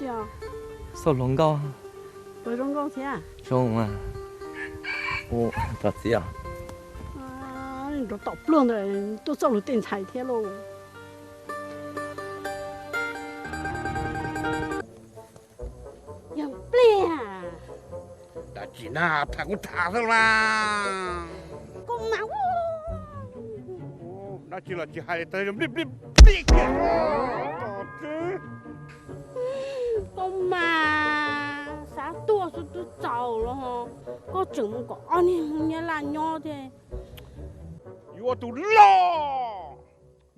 Xauj hluas nkauj. Puas zoo nkauj thiab? Zoo mas. Ua, tos txiv os. Nrov tom pluaj ntawd tuaj txoj lus tej ntxhais thiab lauj. Yog pliag. Dab tsi na, tham kuj tham xwb las. Koj mas. Dab tsi los tsis hais li, tag nplij nplij nplij kiag. Koj mas xav tuaj xwb twb txaus los, koj tseem mus kom ob niag Hmoob Nyab Laj nyob thiab. Yuav tus loj,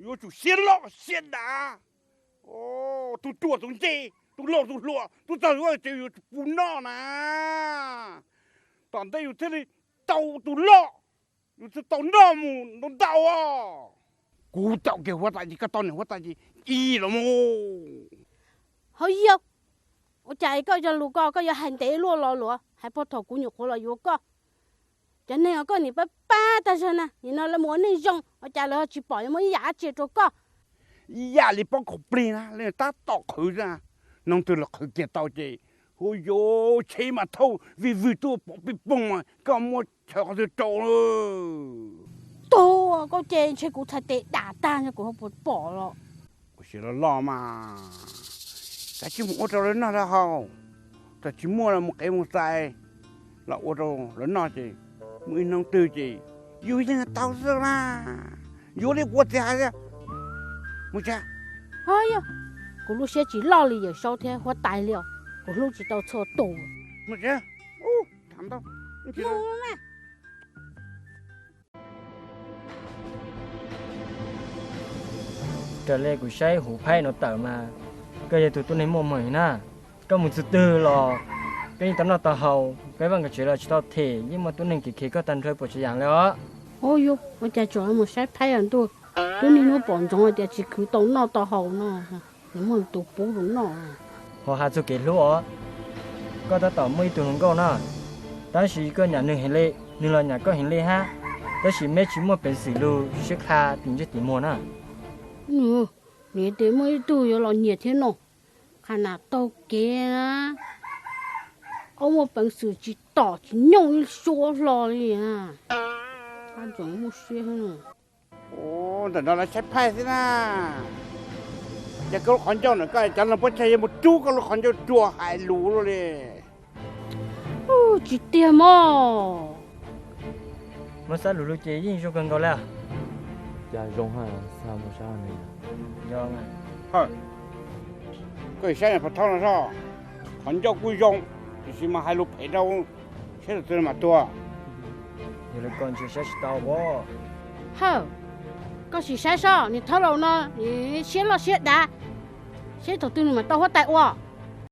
yuav tsum siab loj siab dav. Tus ruam tus ntse, tus laus tus hluas, tus txog yuav ces yus pus noj na. Tom ntej yus thiaj li tau tus loj, yus thiaj tau noj mus ntau ntau os. Kuv tau kiag huab tais ces koj tau niam huab tais ces ci los mus. Hauv yog, ua cas koj cov lus ko koj yuav hais ntev luaj lo lus, hais puag thaum kuv nyuam qhuav los yuav koj. Cov neeg uas koj nim pab pab tag zog na, nim no lawv mus ua neej zoo ua cas lawv ho tsis pom yuav muaj ib yam dab tsi rau koj. Ib yam li pob khaum plig na, leej tab tom qhwv na, hnub twg los qhwv kiag tau ces, hu yuv tsheb mas thauj vij vwg tuaj pov pij poog mas koj muab chaw qhov twg rau. Tug, koj ces ntshe kuv txhais tes dam tag ntshe kuv ho puas pom los. Kuv siab loj loj mas, kav tsij mus ua rau lawv noj lawv haus, txawm tsis muaj los mus qev mus xais los ua rau lawv noj ces muaj ib hnub twg ces yus yeej tau xwb na. Yuav li kuv txiv hais tias, mus tsev. Yog, kuv lub siab tsis loj li Yawm Saub thiab huab tais li os, kuv hlub tsis tau txhua tus. Mus tsev. Tham ntau. Raws li kuv saib huv phaib no tawm mas koj yog tus tuab neeg muaj muag na. Koj mus txog twg los koj yeej tau noj tau haus, peb vaj koj tsev los tsis tau them, yeej muaj tuab neeg kev khe koj tag nrho puas tsav yam li os. Ua cas tseem mus saib phaib os ntuj, twb niaj hnub pom ntsoov hais tias tsis khwv tau noj tau haus no, nws muaj tus pub rau noj. Ho hais txog kev hlub os, koj tab tom muaj ib tug hluas nkauj na, tab sis koj nyiam nws heev li, nws los nyiam koj heev li hab, tab sis meb tsis muaj peev xwm lug sib qha tim ntsej tim muag na. Nws tias muaj ib tug yuav los nyiam thiab no, qhov nas taug kev na, ob muaj peev xwm tsis tom tsis nyooj ib suab hlo li. Ua, ntawm no lawv saib phaij xwb na. Ces koj lub qhov ncauj na, koj cov neeg puab tsaig yuav mus rub koj lub qhov ncauj rua hais lus luaj li. Tsis tiag mog. Muab xab lus lug ces yeej zoo kawg nkaus li. Cas zoo, xa mus saib. Koj saib pov thawj no soj, qhov ncauj kuj zoo, tiam sis mas hais lus phem rau, seb thaum twg mam tuag. Yog li koj ntshe saib tsis tau. Hawm, koj sim saib soj, niag thawj laus no nws siab loj siab dav, seb thaum twg nws mam tau huab tais ua.